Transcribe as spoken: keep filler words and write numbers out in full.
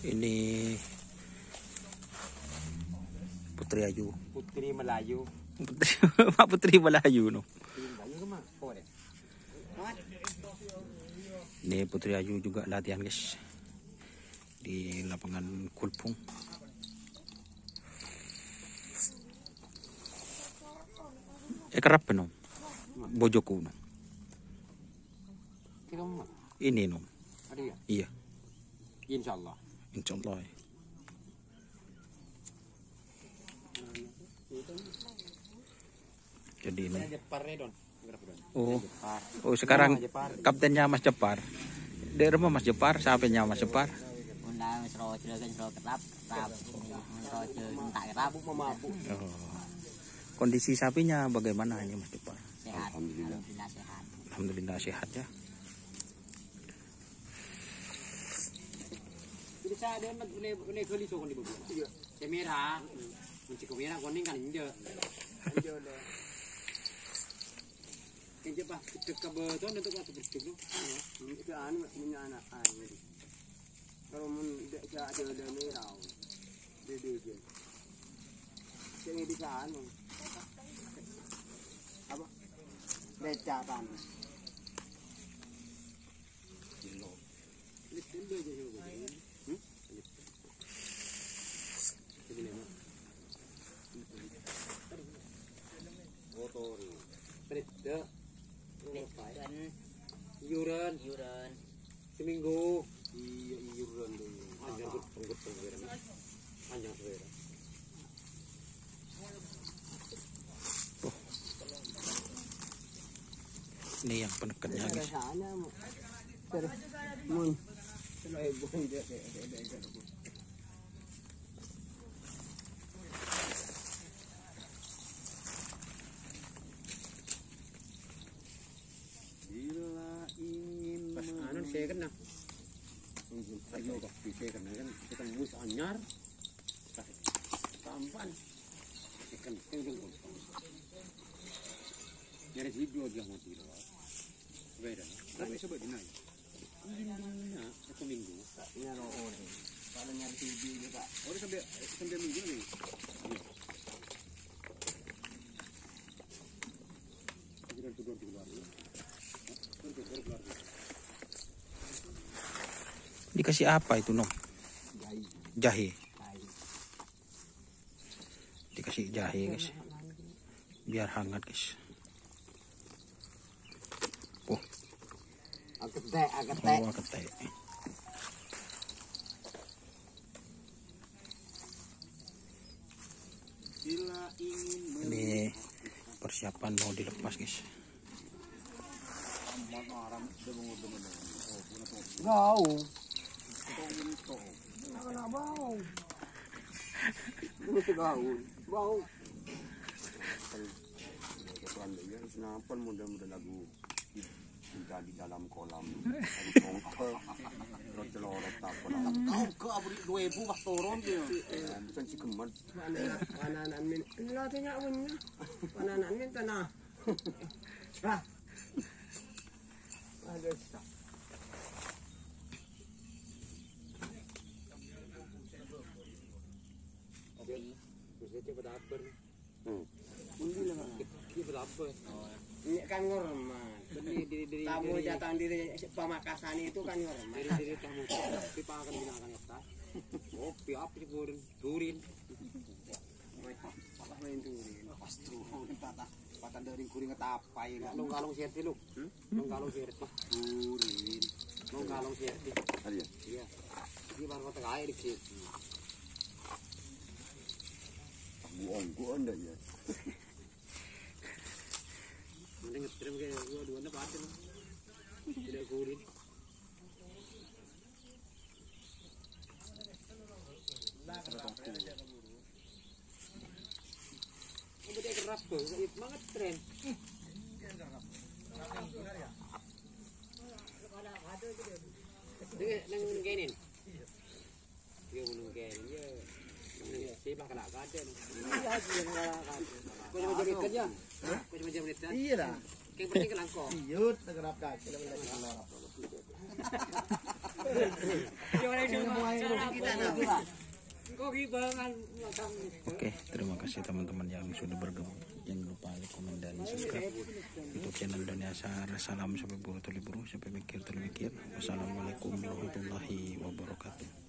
Ini Putri Ayu. Putri Melayu. Putri, Mak Putri Melayu, no. Putri Melayu ke, Mak? Oh, deh. Ini Putri Ayu juga latihan, guys. Di lapangan Kulpung. Eh, kerap, no. Bojoku, no. Ini, no. Ada ya? Iya. Insya Allah. Insya Allah. Jadi ini. Saya Jepar nih, Don. Berapa, Don? Oh. Saya Jepar. Oh, sekarang Jepar. Kaptennya Mas Jepar. Dari rumah Mas Jepar, sapinya Mas Jepar. Undang sero jelegan sero kerap, kerap. Sero jelegan tak kerap. Mabuk, mabuk. Oh. Kondisi sapinya bagaimana ini, Mas Jepar? Sehat. Alhamdulillah. Alhamdulillah sehat. Alhamdulillah sehat ya. Jadi saya ada yang boleh, boleh gali sokong di bawah. Iya. Saya merah. Mencegah merah, kuning kan enggak. Enggak, udah. Enggak, Pak. Cek ke beton itu waktu bersih tuh. Iya. Itu anu, punya anak anu. Kalau mun tidak ada, ada merah. Dia, dia, dia. Sing di sana. Apa? Beca tanah. Hmm? Kotor. Kerja. Kerja. Iuran. Iuran. Seminggu. Iya, iuran tuh. Panjang tuh, penggut pengguran. Panjang tuh ya. Ini yang penekatnya, guys. Sana, Mun. Mun. Pas anu, second, nah. Ayo, Pak, second, kan kita wis anyar. Tampan. Second, second, second. Nyari video dia mati, loh. Beda. Tapi coba dinaik. Ini dunia, satu minggu. Ini ada orang. Kalau nyari video, Pak. Oh, sampai, sampai minggu nih. Iya. Dikasih apa itu, Nom? Jahe. Jahe. Jahe. Dikasih jahe, guys. Biar hangat, guys. Oh. Aketek, aketek. Oh, aketek. Ini persiapan mau dilepas, guys. Bau. Bau. Bau. Bau. Kenapa model-model lagu cinta di dalam kolam? Lagu tongkol. Terus celorot apa? Tau ke abri dua ribu pas turun dia. Bukan si gemet. Mana, mana anak min? Lo tanya awalnya. Mana anak min tanah? Lah. Aduh, susah. Kopi. Bisa cepet aper. Hmm. Iya, berapa? Ini kan ngormat. Tamu datang dari Pamekasan itu kan ngormat. Dari, dari tamu. Tapi pangakan binakan ya, ta? Kopi apa sih, Burin? Durin. Apa main durin? Pas turun patah, patah dari guring ngetapai. Kalong-kalong serti, lu. Hmm? Kalong-kalong serti. Durin. Kalong-kalong serti. Ada ya? Iya. Ini baru kota kaya di sini. Buang, buang dah ya. Mending ngetrem kayak dua-duanya paten. Tidak kulit. Apa dia kerap tuh? Mangetrem. Dia nang nengkenin. Iya, menunggu ya. Iya, sih, bakal agak ada, no. Iya, sih, bakal agak ada. Kau cuma jam itu aja. Hah? Kau cuma jam itu aja. Iya lah. Yang penting kelangkong. Iyut, terap kaki. Oke, terima kasih teman-teman yang sudah bergabung. Jangan lupa like, komen, dan subscribe YouTube channel Doni Asar. Salam sampai buru tuli buru, sampai mikir tuli mikir. Wassalamualaikum warahmatullahi wabarakatuh.